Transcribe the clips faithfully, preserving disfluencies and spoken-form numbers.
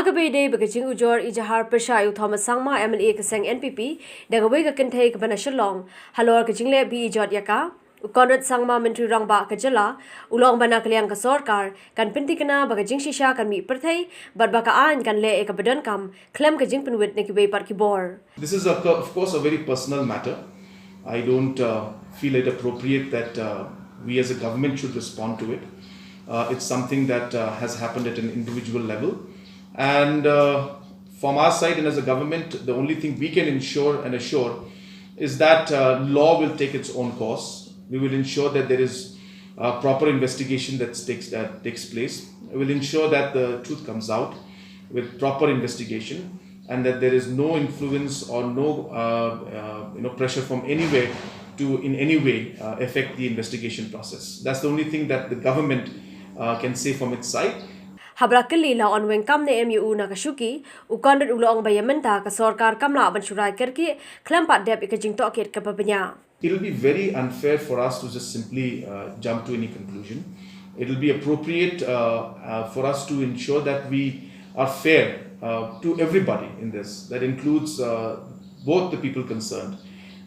Kaba ïadei bad ka jingujor ijahar pyrshah ïa u Thomas Sangma, M L A ka seng N P P, da kawei ka kynthei kaba na Shillong halor ka jingleh beh ijot ïa ka, u Conrad Sangma, Myntri Rangbah ka jylla, u la ong ba na ka liang ka sorkar kan pynthikna ba ka jingshisha kan mih pyrthei bad ba ka aiñ kan leh ïa kaba donkam khlem ka jingpynwit na kiwei pat ki bor. This is, of co-, of course, a very personal matter. I don't uh, feel it appropriate that uh, we as a government should respond to it. Uh, it's something that uh, has happened at an individual level. And uh, from our side and as a government, the only thing we can ensure and assure is that uh, law will take its own course. We will ensure that there is uh, proper investigation that takes, that takes place. We will ensure that the truth comes out with proper investigation and that there is no influence or no uh, uh, you know, pressure from anywhere to in any way uh, affect the investigation process. That's the only thing that the government uh, can say from its side. Haba la kylli la on weng kam ne em ïa u na ka shuki, u Conrad u la ong ba ïa mynta ka sorkar kam lah ban shu rai kyrkieh khlem pat dep ïa ka jingtohkit kaba bniah. It'll be very unfair for us to just simply uh, jump to any conclusion. It'll be appropriate uh, uh, for us to ensure that we are fair uh, to everybody in this. That includes uh, both the people concerned.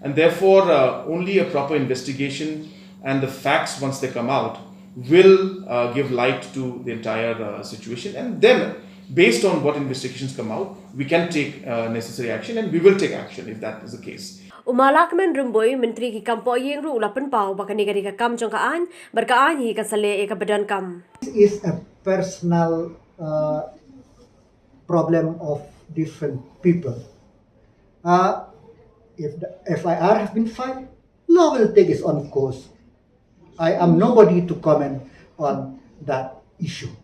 And therefore, uh, only a proper investigation and the facts, once they come out, will uh, give light to the entire uh, situation. And then, based on what investigations come out, we can take uh, necessary action, and we will take action if that is the case. U Malakmen Rymbui, Myntri ki kam poh ïing ruh, u la pynpaw ba kane ka dei ka kam jong ka aiñ bad ka aiñ hi kan sa leh ïa kaba donkam. This is a personal uh, problem of different people. Uh, if the F I R has been filed, law will take its own course. I am nobody to comment on that issue.